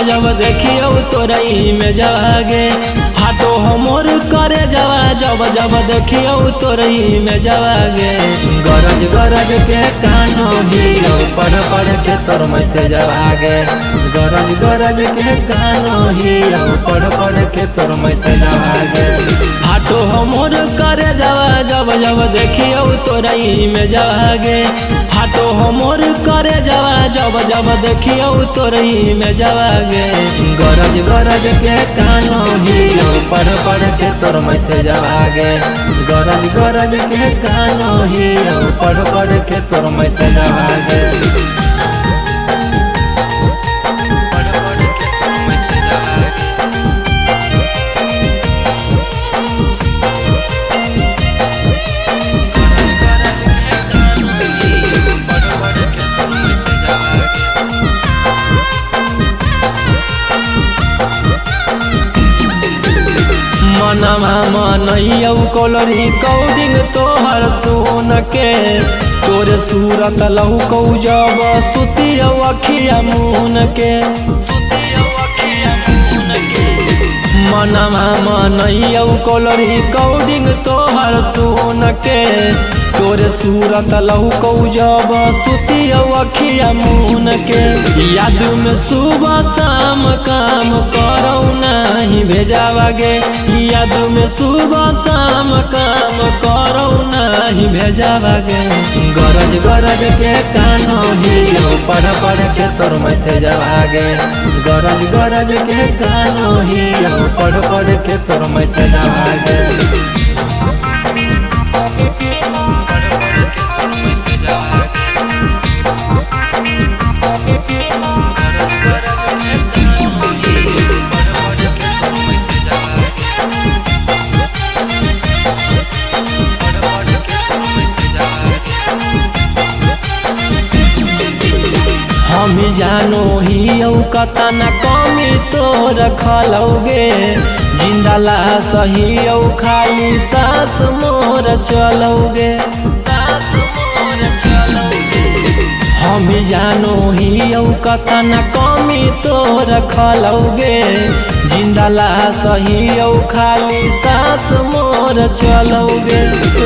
जब देखियो तोरई में जागे। फाटो हमर करे जावा जब जब देखियो तोरई में जागे। गरज गरज के कानो हियो पढ़ पढ़ के तोर मैसेज आगे। गरज गरज के कानो हियो पढ़ पढ़ के तोर मैसेज आगे। फाटो हमर करे जावा जब जब देखियो तोरई में जागे। फाटो हमर करे जावा जब जब देखियो तोरई में जागे। गरज गरज के कानो हियो पढ़ पढ़ के तोर मैसेज आगे। गरज गरज के कानो हियो पढ़ पढ़ के तोर मैसेज आगे। मनमा मनैयौ कॉलरी कौडिंग तोहर सोन के। तोरे सूरत लहु जब सुतियौ अखिया मुन के। मनमा मनैयौ कॉलरी कौडिंग तोहर सोन के। तोरे सूरत लहु जब सुतियौ अखिया मुन के। याद में सुबह शाम काम करौ नहीं भेजावागे। याद में सुबह शाम काम करौ नहीं भेजावागे। गरज गरज के कानो हियो पढ़ पढ़ के तोर मैसेज आगे। गरज गरज के कानो हियो पढ़ पढ़ के तोर मैसेज आगे। हम जानो हियौ कतना कमी तोर खलौगे। जिंदा ला सहियौ खाली सास मोर चलौगे। हम जानो हियौ कतना कमी तोर खलौगे। जिंदा ला सहियौ खाली सास मोर चलौगे।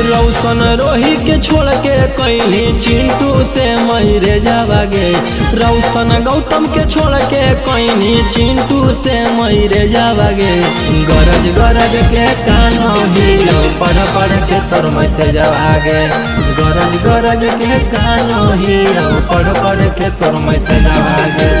रौशन रोही के छोड़ के कैली चिंटू से मरे जावागे। रौशन गौतम के छोड़ के कैली चिंटू से मरे जावागे। गरज गरज के कानो हियो पढ़ पढ़ के तोर मैसेज आगे। गरज गरज के कानो हियो पढ़ पढ़ के तोर मैसेज आगे।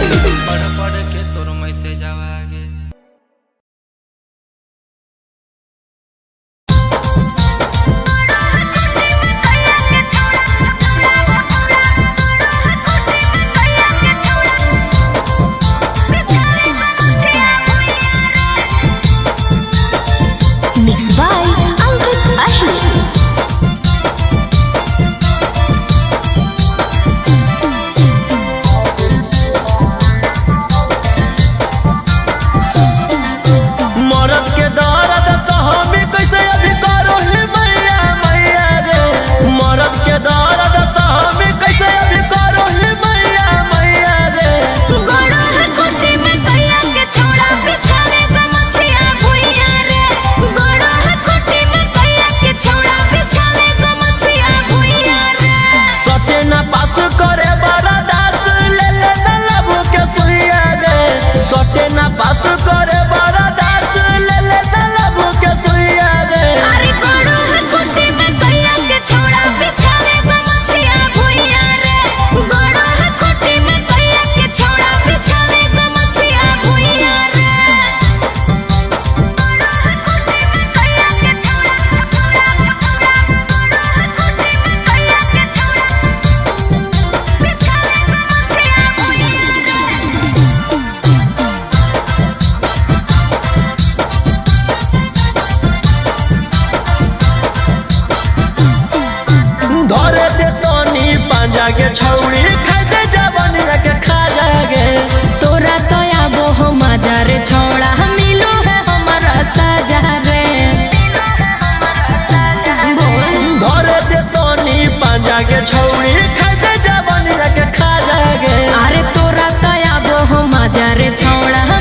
Mixed by Ankit Ahir. मरद के दर्द सहमी कैसे अभी करो ही मैया मैया रे। मरद के दर्द सहमी कैसे अभी करो ही मैया मैया रे। गोड़ो है खुटी में कैया के छोड़ा बिछावे गमछिया भुइया रे। गोड़ो है खुटी में कैया के छोड़ा बिछावे गमछिया भुइया रे। सटे ना पास करे बड़ा दास ले ले ना लबू के सुइया रे। सटे ना पास करे बड़ा दास ले ले ना लबू के सुइया रे। अरे गोड़ो है खुटी में कैया के छोड़ा बिछावे गमछिया भुइया रे। गोड़ो है खुटी में कैया के छोड़ा बिछावे गमछिया भुइया रे। गोड़ो है खुटी में कैया के छोड़ा कैया के छोड़ा बिछावे गमछिया भुइया रे। धरे दे तनी पांजा के छौड़ी खाइते जवानी के खा जागे। तोरा तो आबो हो मजा रे छोड़ा मिलो है हमारा साजा रे। धरे दे तनी पांजा के छौड़ी खाइते जवानी के खा जागे। अरे तोरा तो आबो हो मजा रे छोड़ा।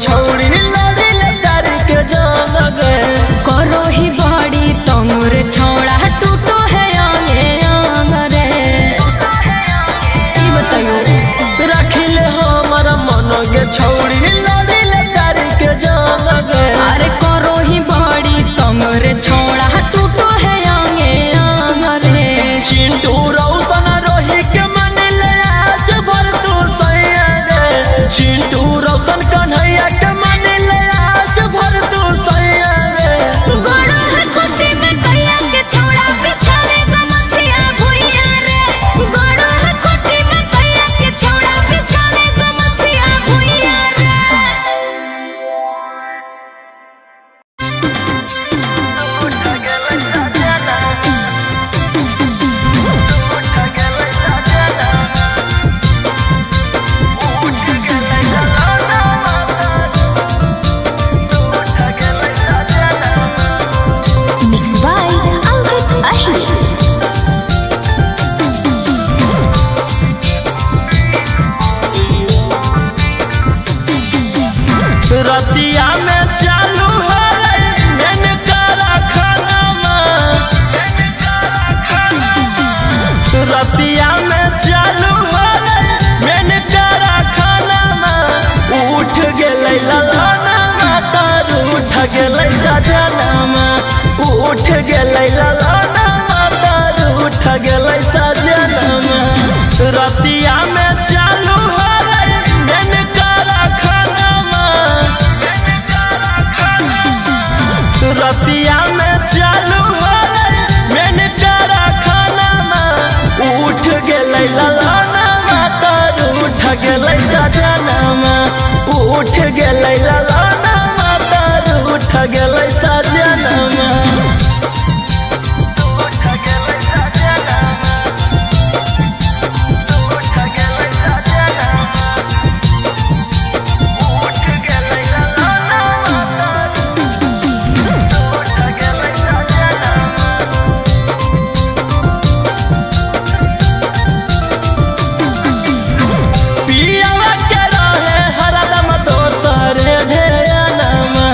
छौड़ी लड़ी ले प्यार के जान गे। करो ही बड़ी तंगुर छोड़ा टूटो है आंगे आंग रे। ई बताइयो रखिले हमर मन गे छौड़ी लड़ी ले प्यार के जान गे। अरे करो ही बड़ी तंगुर छोड़ा टूटो है आंगे आंग रे। चिंटू रौशन रोही के मन ले आज भर तू सैया गे। चिंटू रौशन कन्हैया के मन ले आज भर तू सैया गे। गोड़ो है खुटी में कैया के छोड़ा बिछावे गमछिया भुइया रे। गोड़ो है खुटी में कैया के छोड़ा बिछावे गमछिया भुइया रे। मिक्स बाय अंकित अहिर। रतिया में चालू है मैन कारखानामा। रतिया में चालू है मैन कारखानामा। उठ गेलै ललनामा तार उठ गेलै सजनामा। उठ गेलै ललनामा तार उठ गेलै सजनामा। रतिया में चालू है मैन कारखानामा। रतिया में चालू है मैन कारखानामा। उठ गेलै ललनामा तार उठ गेलै सजनामा। उठ गेलै ललनामा तार उठ गेलै सजनामा। पियावा के रहे हरदम दोसर ध्यानमा।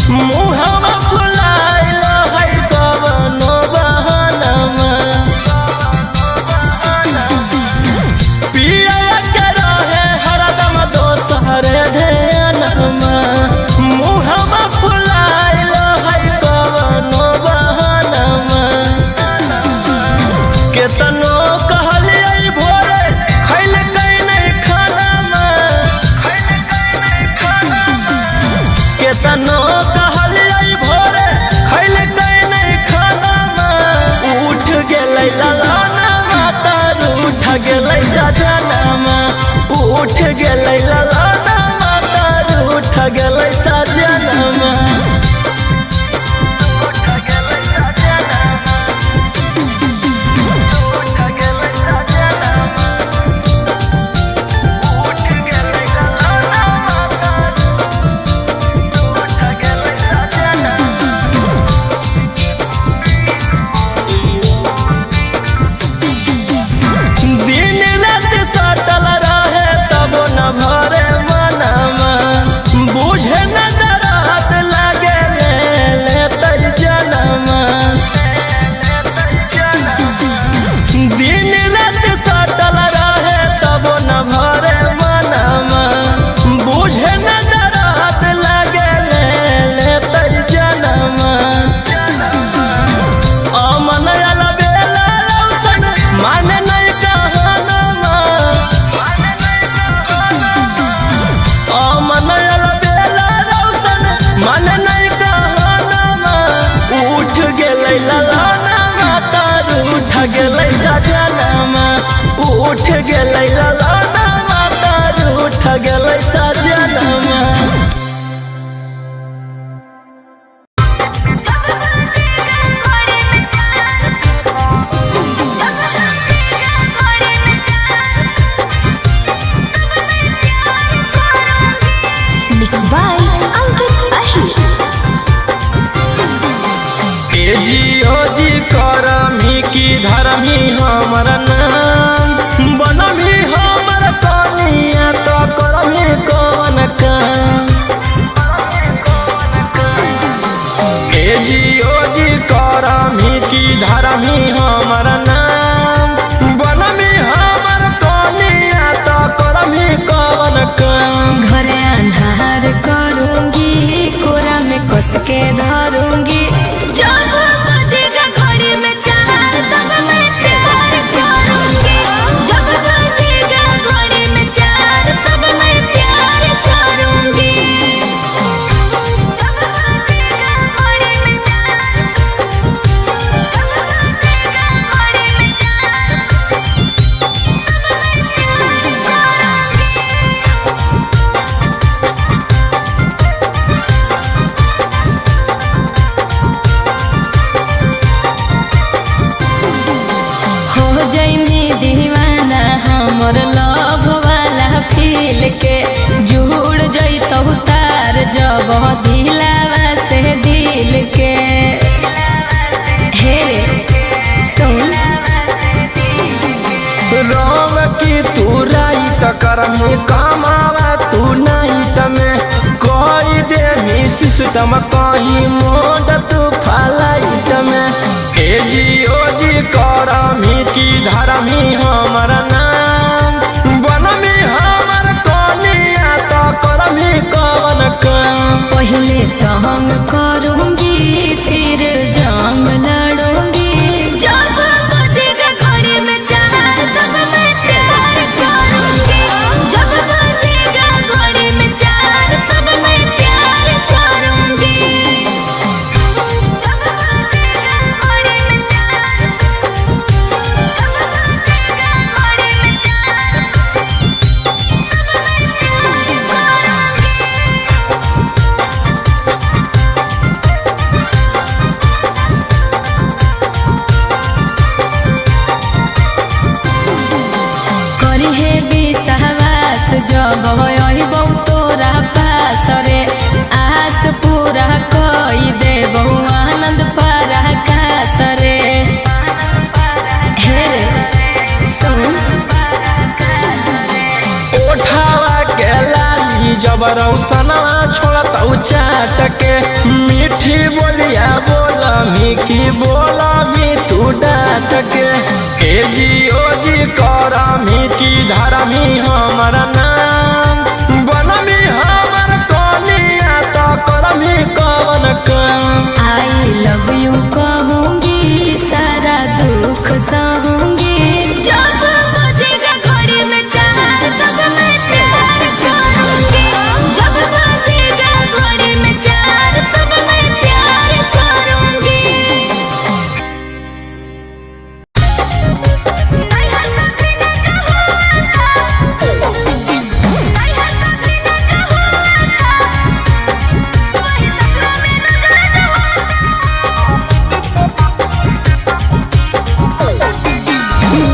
मुहवा फुलाइल है कवनो बहानामा। पियावा के रहे हरदम दोसर ध्यानमा। मुहवा फुलाइल है कवनो बहानामा। केतनो कहलियै भोरे खैल कै नहि खानामा। केतनो कहलियै भोरे खैल कै नहि खानामा। उठ गेलै ललनामा तार उठ गेलै सजनामा। उठ गेलै ललनामा तार उठ गेलै सजनामा। दिन रात सटल रहे तब न भरे मनमा। बुझे न दरात लागे ले तै जनमा। दिन रात सटल रहे तब न भरे मनमा। बुझे न दरात लागे ले तै जनमा। अमन अलबेला रौशन माने नहीं कहानामा। अमन अलबेला रौशन माने नहीं कहानामा। उठ गेलै ललनामा तार उठ गेलै सजनामा। उठ गेलै ललनामा तार उठ गेलै सजनामा। मिक्स बाय अंकित अहिर। ए जी ओ जी करमी की धरमी हमर नाम। बनमी हमर कनिया तो करमी कवन काम। सिस्टम कहीं मोड तू फलाइट में। ए जी ओ जी करमी की धरमी हमर नाम, बनमी हमर कनिया त करमी कवन काम। पहले तंग करूंगी फिर जंग लड़ूंगी, जब बजेगा घड़ी में चार तब मैं प्यार करूंगी, जब बजेगा घड़ी में चार तब मैं प्यार करूंगी। जब बजेगा घड़ी में चार, जब बजेगा घड़ी में चार तब मैं प्यार करूंगी। करी हे विश्वास जब अइबौ तोरा पास रे, आस पूरा कई देबौ आनंद पराकाश रे। हे सुन ओठावा के लाली जब रौसनवा छोड़तौ चाट के, मीठी बोलिया बोलमी की बोलमी तू डांट के। ए जी ओ जी करमी की धरमी हमर नाम, बनमी हमर कनिया त करमी कवन काम। I love you कहूंगी सारा दुख सहूंगी, जब बजेगा घड़ी में चार तब मैं प्यार करूंगी, जब बजेगा घड़ी में चार तब मैं प्यार करूंगी।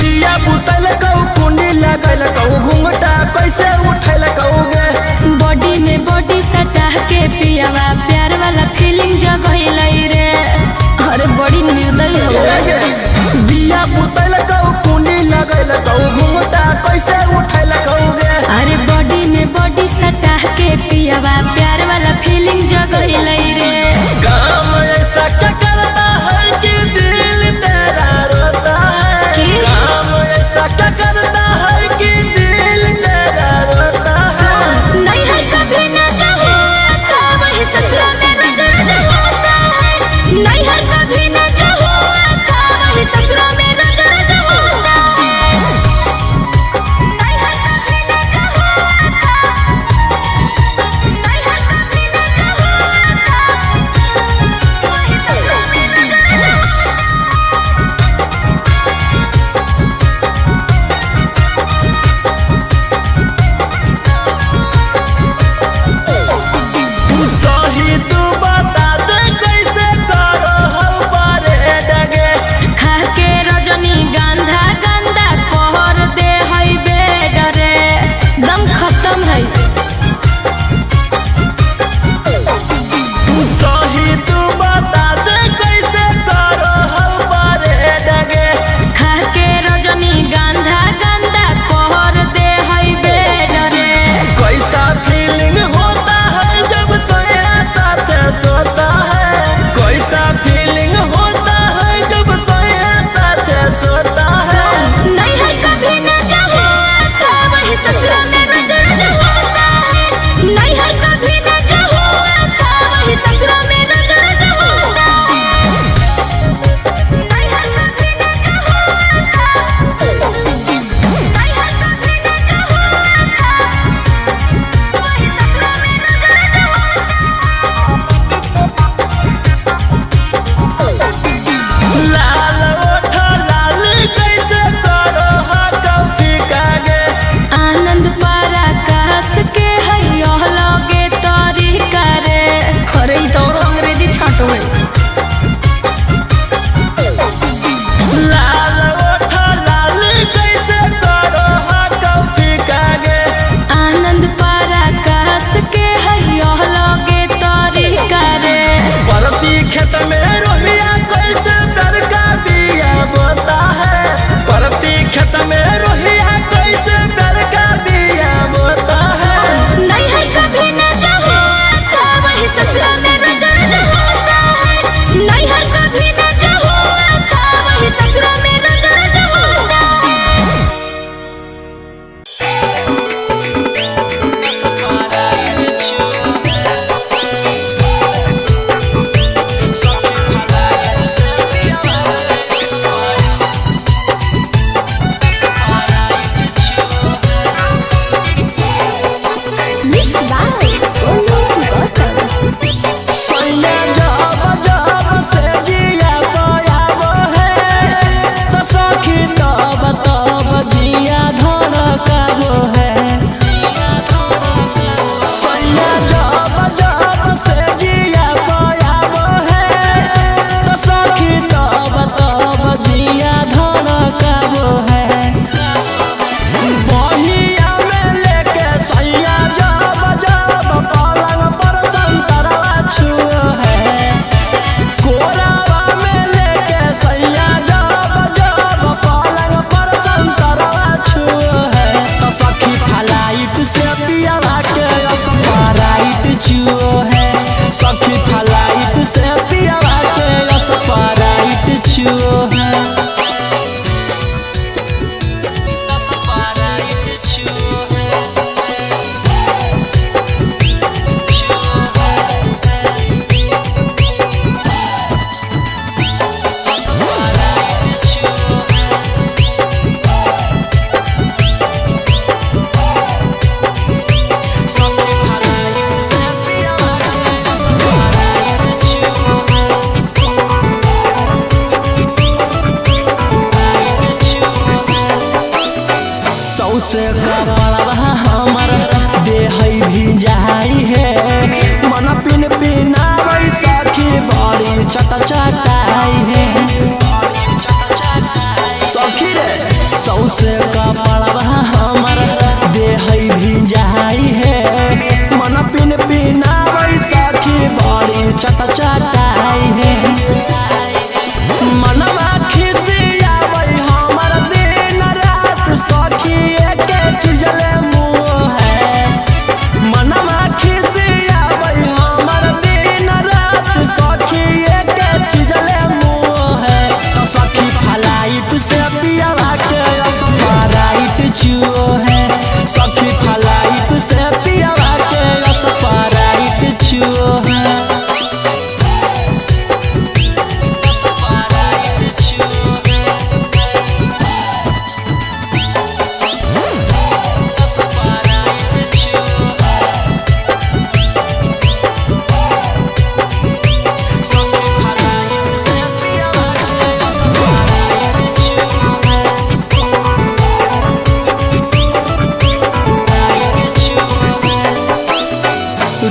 दिया बुतल कौ कुंडी लगल कौ घूंघटा कैसे उठल कौ गे। बॉडी में बॉडी सटा के पियावा प्यार वाला फीलिंग जगैलै रे, अरे बड़ी निर्दयी हो गई। दिया बुतल कौ कुंडी लगल कौ घूंघटा कैसे उठल कौ गे। अरे बॉडी में बॉडी सटा के पियावा प्यार वाला फीलिंग जगैलै रे। काम ऐसा क्या करता है कि दिल तेरा रोता है, की? काम ऐसा क्या करता है कि दिल तेरा रोता है। नैहर कभी ना जाऊँ, वही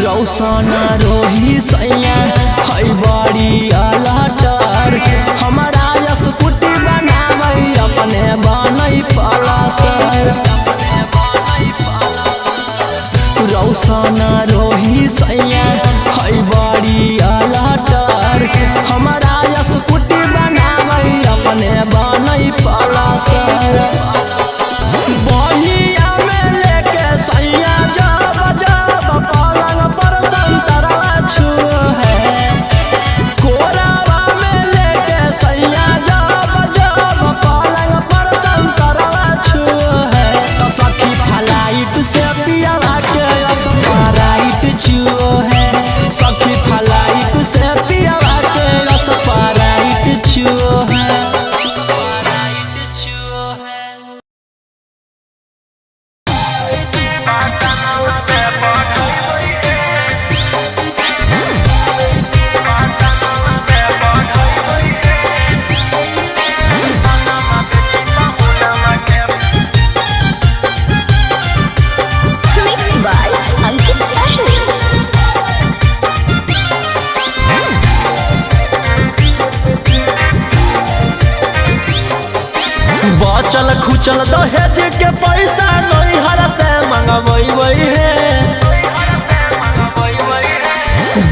रौशन रोही सैया है बड़ी अलटर, हमारा स्कूटी बनाबै अपने बनै पलसर। रौशन रोही सैया है बड़ी अलटर, हमारा स्कूटी बनाबै अपने बनै पलसर। बहिया में लेके सैया जब जब पलंग पर संतरवा छुओ है, कोरावा में लेके सैया जब जब पलंग पर संतरवा छुओ है, तो सखी फलाइट से पियावा के असपराइट छुओ है, सखी फलाइट से पियावा के असपराइट छुओ है। Mixed by Ankit Ahmed. बचल खुचल दहेज के पैसा नैहर से मंगवैबै हे,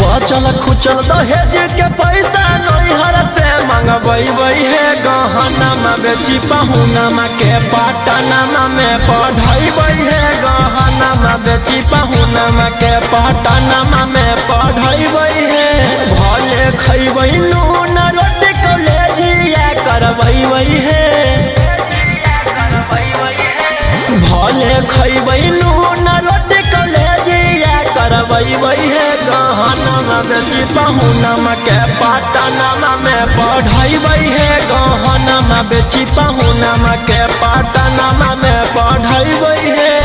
बचल खुचल दहेज के पैसा नैहर से मंगवैबै हे। गहना बेची पहुना के पटना में पढ़ैबै हे, गहना बेची पहुना के पटना में पढ़ैबै हे। भले खैबै नून रोटी कॉलेजिया करबै हे, भले खैबै नून रोटी कॉलेजिया करबै हे। गहना बेची पहुना के पटना में पढ़ैबै हे, गहना बेची पहुना के पटना में पढ़ैबै हे।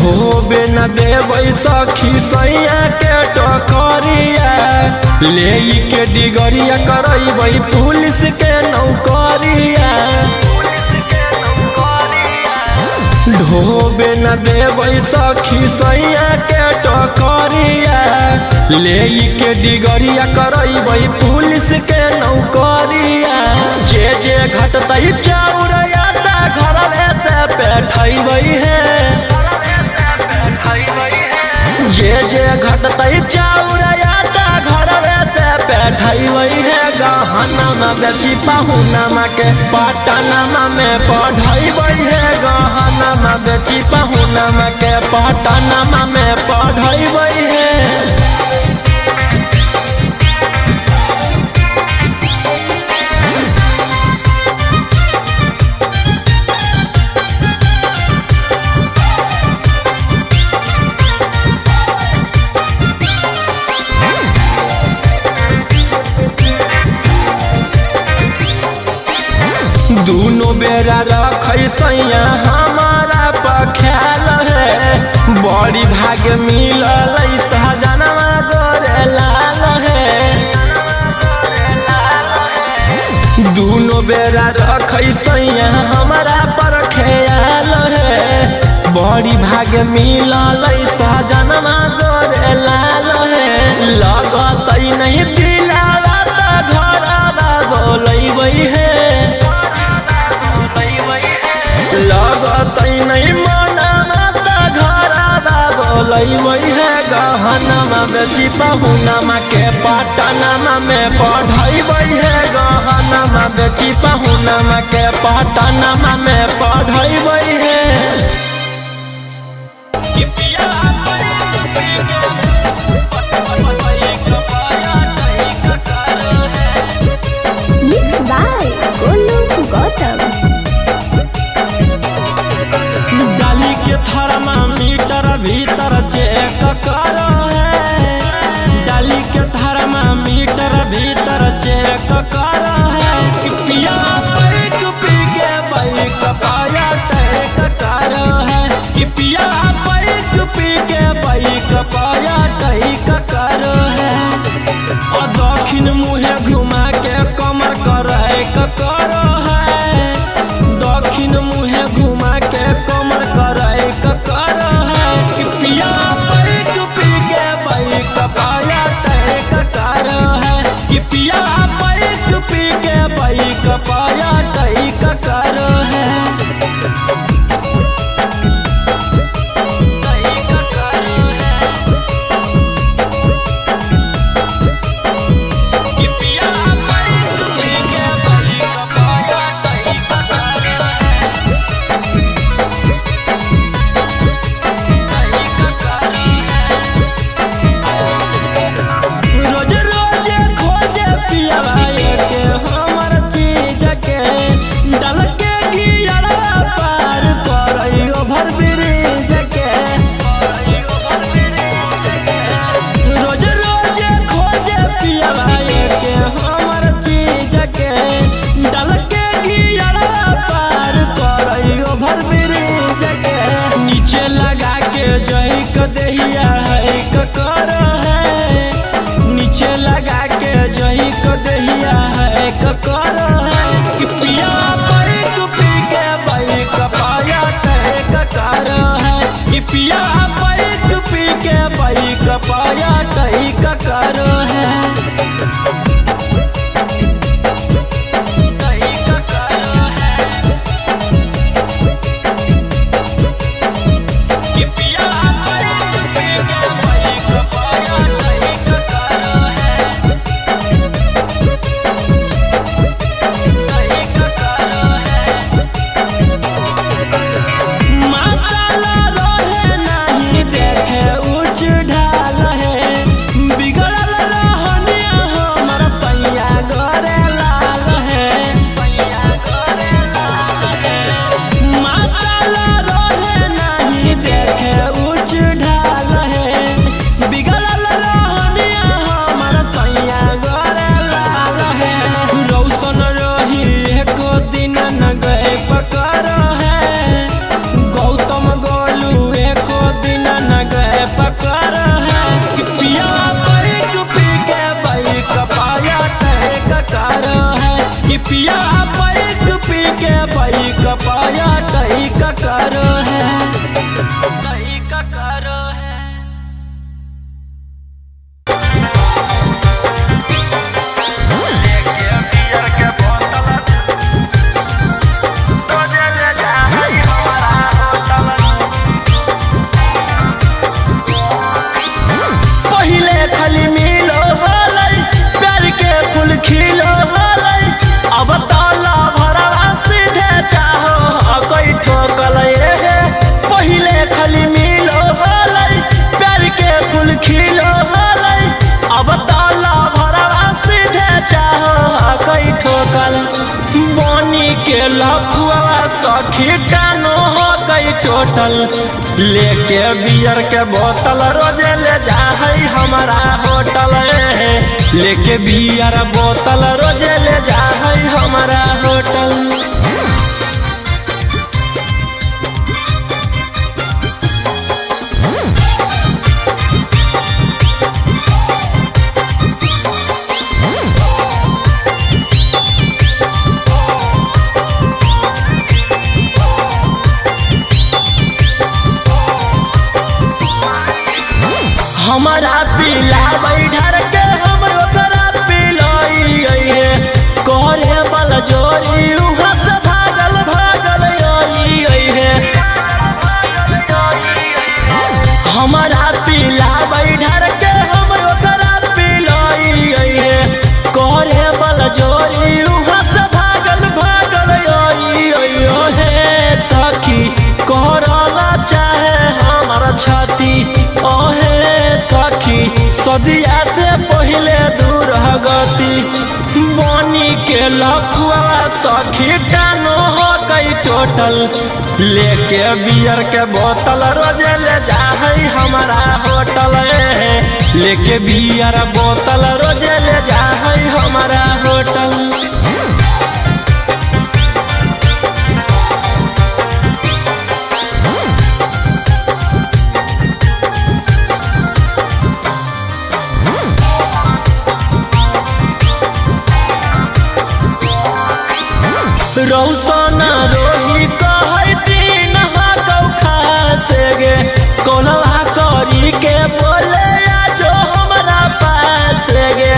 ढोबे न देबै सखी सैया के टकरिया, ले के डिगरिया करैबै पुलिस के नौकरिया। ढोबे न देबै सखी सैया के टकरिया, ले के डिगरिया करैबै पुलिस के नौकरिया। जे जे घटतै चाउर आटा घरवे से बैठैबै हे, जे जे घटतै चाउर आटा घरवे से बैठैबै हे। गहना बेची पहुना के पटना में पढ़ैबै हे, गहना बेची पहुना के पटना में पढ़ैबै हे। दूनो बेरा रखै सैया हमारा पख्याल है, बड़ी भाग्य मिलल सहजनवा गोरे लाल है। दूनो बेरा रखै सैया हमारा पर ख्याल है, बड़ी भाग्य मिलल सहजनवा गोरे लाल है। लगतै नहीं दिलावा त घरवा बोलैबै हे, लगतै नहीं मनावा त घरवा बोलैबै हे। गहना बेची पहुना के पटना में पढ़ैबै हे, गहना बेची पहुना के पटना में पढ़ैबै हे। Mixed by Golu Gautam. डाली के थर्मामीटर भीतर चेक करो है, डाली के थर्मामीटर भीतर चेक करो है। पिया बैक पी के बैक कपाया तई करो है। तई करो है। कि पिया बाइक पी के बाइक पाया तई करो है। तई करो है। रोज रोज खोजे पिया के हमर चीज के डल के गियरवा पार करई ओभर ब्रिज के। रोज रोज खोजे पिया के हमर चीज के डल के गियरवा पार करई ओभर ब्रिज के। नीचे लगा के जई क देहिया है क कर है। नीचे लगा के जही को दहिया है कर है। कि पिया बाइक पी के बाइक पाया तय कर है। कि पिया बाइक पी के बाइक पाया तय कर है। तई कर है। कि पिया बाइक पी के बाइक पाया तय कर है। तई कर है। माताला रहे नहीं देखे ऊंच ढाल है। बिगड़ल रहनिया हमर सैया गोरे लाल है। माताला रहे नहीं देखे ऊंच ढाल है। बिगड़ल रहनिया हमर सैया गोरे लाल है। रौशन रही एको दिन न गए पकड़ है। गौतम गोलू एको दिन न गए पकड़ है। कि पिया बाइक पी के बाइक पाया तय कर है। कि पिया बाइक पी के बाइक पाया तय कर है। तई कर है। पहिले खाली मिलो हलै प्यार के फूल खिलो हलै। अब ताला भरवा सीधे चाहो कोई ठोकल हे। पहिले खाली मिलो हलै प्यार के फूल खिलो हलै। अब ताला भरवा सीधे चाहो कोई ठोकल। बनी के लफुआ सखी टानो हो कई टोटल। लेके बियर के बोतल रोजे ले जा है हमारा होटल। लेके बियर बोतल रोजे ले जा है हमारा होटल। हमारा पीला बैठर के हम ओकरा पिलाई है। करे बल जोरी उहाँ से भागल भागल आई है। हमारा पीला बैठर के हम ओकरा पिलाई है। करे बल जोरी उहाँ से भागल भागल आई हे सखी करला चाहे हमारा छाती। ओहे सखी सदिया से पहले दूर गति। बनी के लफुआ सखी टानो हो कई टोटल। लेके बियर के बोतल रोजे ले जा है हमारा होटल। लेके बियर बोतल रोजे ले जा है हमारा होटल। रौसना रोही कहै दिन हा खासे गे। कोलवा करी के बोले आ जो हमरा पास गे।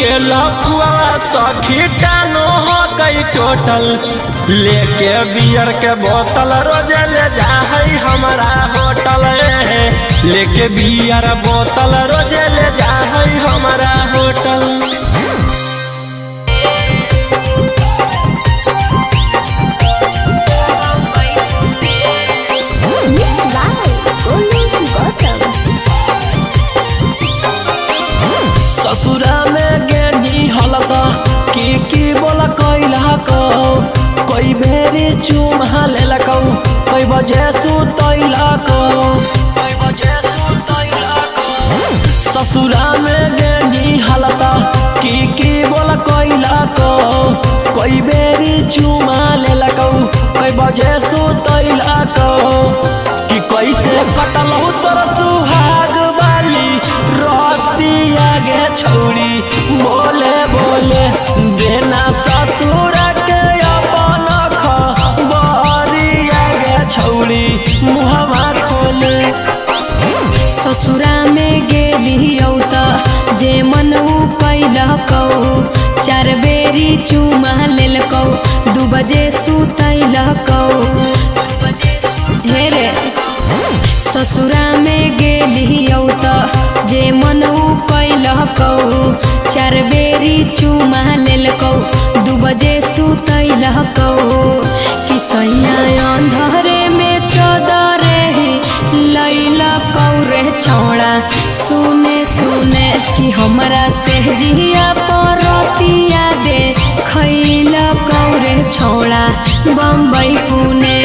के लफुआ सखी टानो हो कई टोटल। लेके बियर के बोतल रोजे ले जा है हमारा होटल। लेके बियर बोतल रोजे ले जा है हमारा hotel. Mixed by Golu Gautam. ससुरा में गेनी हलता की की बोला कैला को, कई बेरी चुमा लेलकौ, कई बजे सुतैला को, कई बजे सुतैला को। ससुरा में गेनी हलता की की बोला कैला को, कई बेरी चुमा लेलकौ, कई बजे सुतैला को। कि कैसे कटलहु तोर सुहाग वाली रतिया गे छौरी, बोले बोले देना ससुर के अपन खबरिया गे छौरी, मुहवा खोले। ससुरा में गेली त जे मन उ कैलकौ, चार बेरी चुमा लेलकौ, 2 बजे सुतैलकौ। हे रे ससुरा में गेली त जे मन उ कैलकौ, चार बेरी चुमा लेलकौ, 2 बजे सुतैलकौ। कि सैया अंधरे में चदरे लैलकौ रे छौड़ा, सुने सुने कि हमरा से जिया परतिया दे खैलकौ रे छौड़ा, बम्बई पुणे।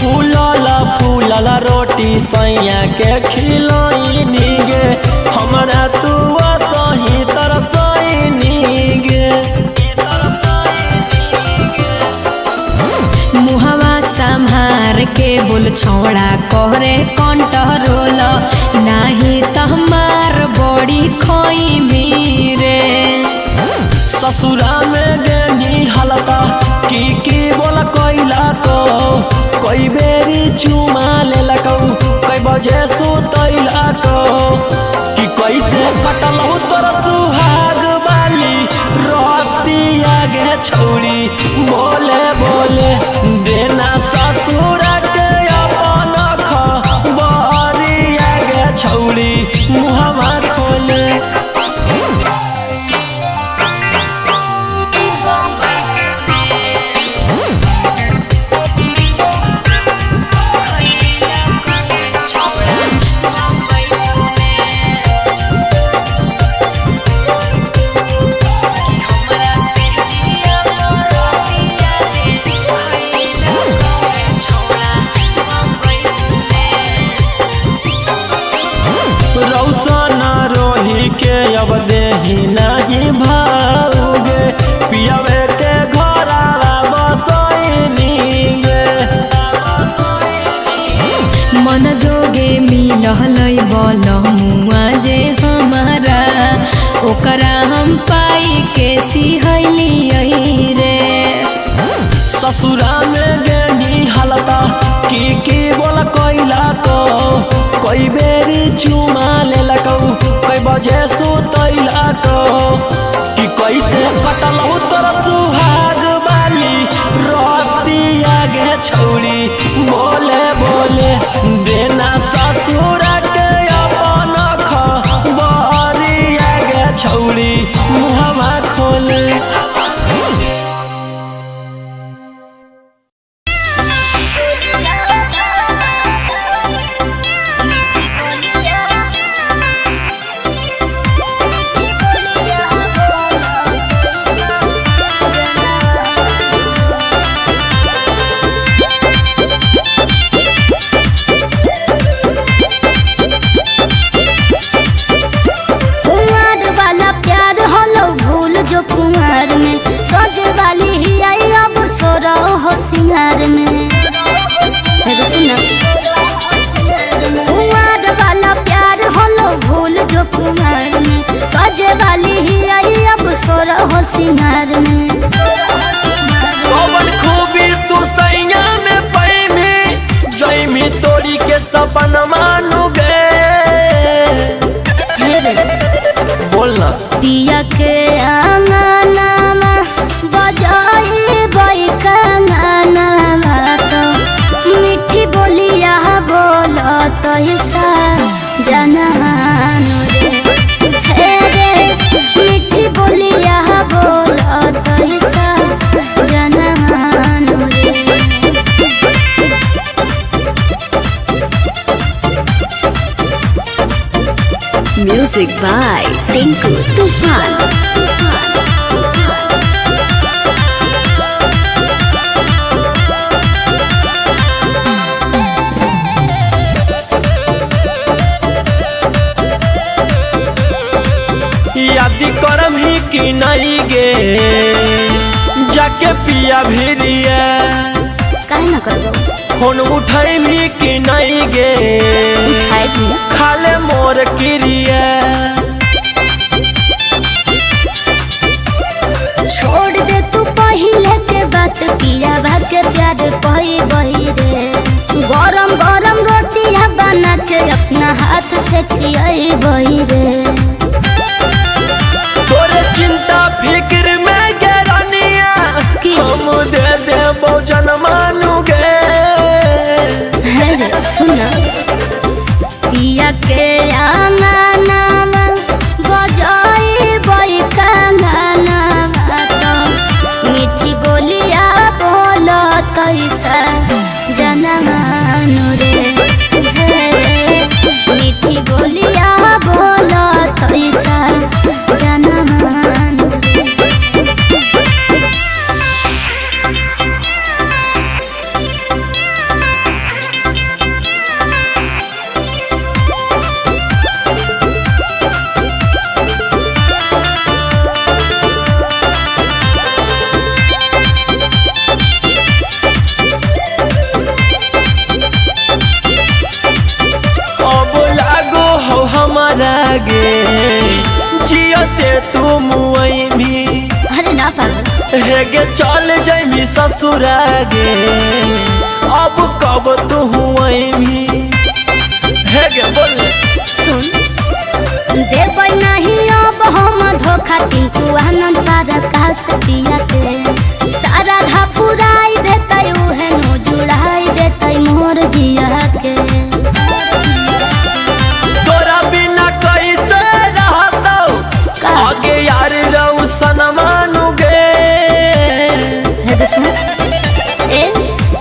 फूलल फूलल रोटी सैया के खिलैनी गे, हमरा तू सही तरसैनी गे। मुहवा संहार के बोल छौड़ा करे कंट्रोल, नाही तहमार बड़ी खोई रे। ससुरा में गेनी हलता की की बोला कैला को, कई बेरी चुमा लेलकौ, कई बजे सुतैला को। कि कैसे कटलहु तोर सुहाग वाली रतिया गे छौरी, बोले बोले देना ससुर के अपन खबरिया गे छौरी, मुहवा खोले। रौशन रोही के अब देही नहीं भाऊगे, पियवे के घरावा बसैनी गे। मन जोगे मिलहलै बल मुआ जे हमारा, ओकरा हम पाई के सिहलियै रे। ससुरा में गेनी हलता की की बोला कैला को, कई बेरी चुमा लेलकौ, कई बजे सुतैला को। कि कैसे कटलहु तोर सुहाग वाली रतिया गे छौरी, बोले बोले देना ससुर के अपन खबरिया गे छौरी, मुहवा खोले। Yeah. सिंगार में। कौन खूबी तू सैया में पैमी जैमी तोरी के सपन मानू गे। हे रे बोलना। पिया के आंगनामा बजाई बई कंगनामा तो मीठी बोलिया बोलत सा जनहानु रे। हे रे मीठी बोलिया बोलत सा जनहानु रे। Music by Tinku Tufan. याद करम ही कि नहीं गे जाके पिया भिरिया। काहे न करबो? फोन उठाई भी कि नहीं गे उठाए भी। खाले मोर किरिया। छोड़ दे तू पहिले के बात पिया के प्यार पही बही रे। गरम गरम रोटियां बना के अपना हाथ से खियाई बही रे। तोरे चिंता फिक्र में गेरनिया की? हम दे दे बहुजन मानू गे। हे रे सुन पिया के आंगनामा बजाई बई कंगनामा तो मीठी बोलिया बोलत सा जनमानु रे। हे मीठी बोलिया बोलत सा जनमानु रे। अब लागो हो हमारा गे जियते तू मुई भी। अरे ना पागल। हेगे चल जैमी ससुरा गे अब कब तू हुई भी। हेगे बोल। सुन देबै नहीं अब हम धोखा टिंकू आनंद पार कास पिया के सारा धा पुराई देतै उहे नो जुड़ाई देतै मोर जिया के। तोरा बिना कैसे रहतौ का? आगे यार रहू सनमानु गे। हे सुन ए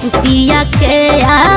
पिया के आ